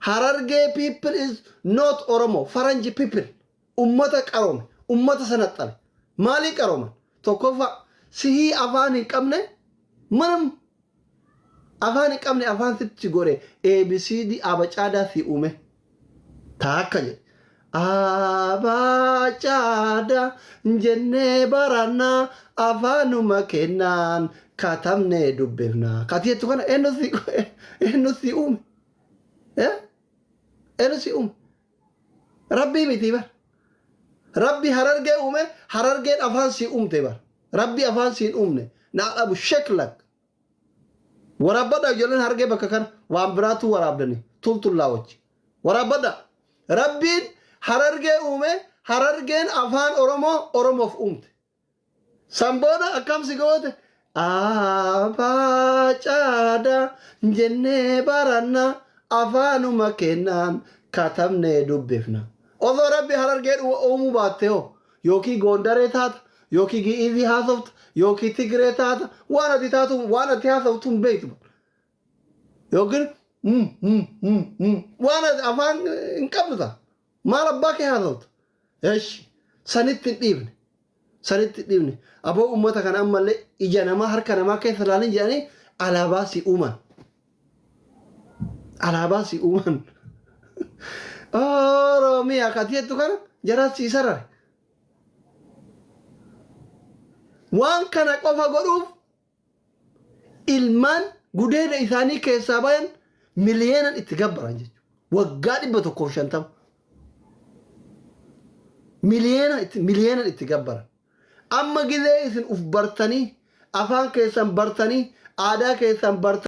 Harargee people is not Oromo, Faranji people. Ummata qaroome, ummata sanaxxale. Maaliin qarooman? Tokkoffaa sihii afaan hin qabne manam afaan hin qabne afaan sitti godhe ABCD abacaadaa si uume. Taakka jedhe. Abacaadaa jennee barannaa afaanuma kennaan katabnee dubbifnaa. Kati jettu kana eenyu si eenyu si uume? Eh? Eenyu si uume? Rabbii miti bar. Rabbi harargee uume harargeen afaan sii uumte bar. Rabbi afaan siin uumne. Naa dhabu sheklak. Waraabbadha ijoolleen harargee bakka kana waan biraatu waraabdani tultullaa wajji. Waraabbadha. Rabbiin harargee uume harargeen afaan Oromoo Oromoof uumte. San booda akkam si goote? Abbaa caadaa jennee baranna afaanuma kennaan katabnee dubbifna. Osoo Rabbi harargee uumuu baatte hoo yookiin Goondaree taata yookiin Gi'izii haasofta yookiin Tigree taata waan ati taatu waan ati haasoftu hin beektu. Yookiin waan ati afaan hin qabdu ta'a. Maal abbaa kee haasofta? Eshi sanitti hin dhiifne. Sanitti hin dhiifne. Aboo uummata kana ammallee ija namaa harka namaa keessa ilaalin jedhanii alaabaa si uuman. Alaabaa si uuman. Oromiyaa kati jettu kana jara sii sarare. Waan kana qofa godhuuf ilmaan gudeeda isaanii keessaa bayan miliyeenan itti gabbaran jechuudha. Waggaa 150 miliyeena itti miliyeenan itti gabbaran. Amma gizee isin uf bartanii afaan keessan bartanii aadaa keessan bartanii.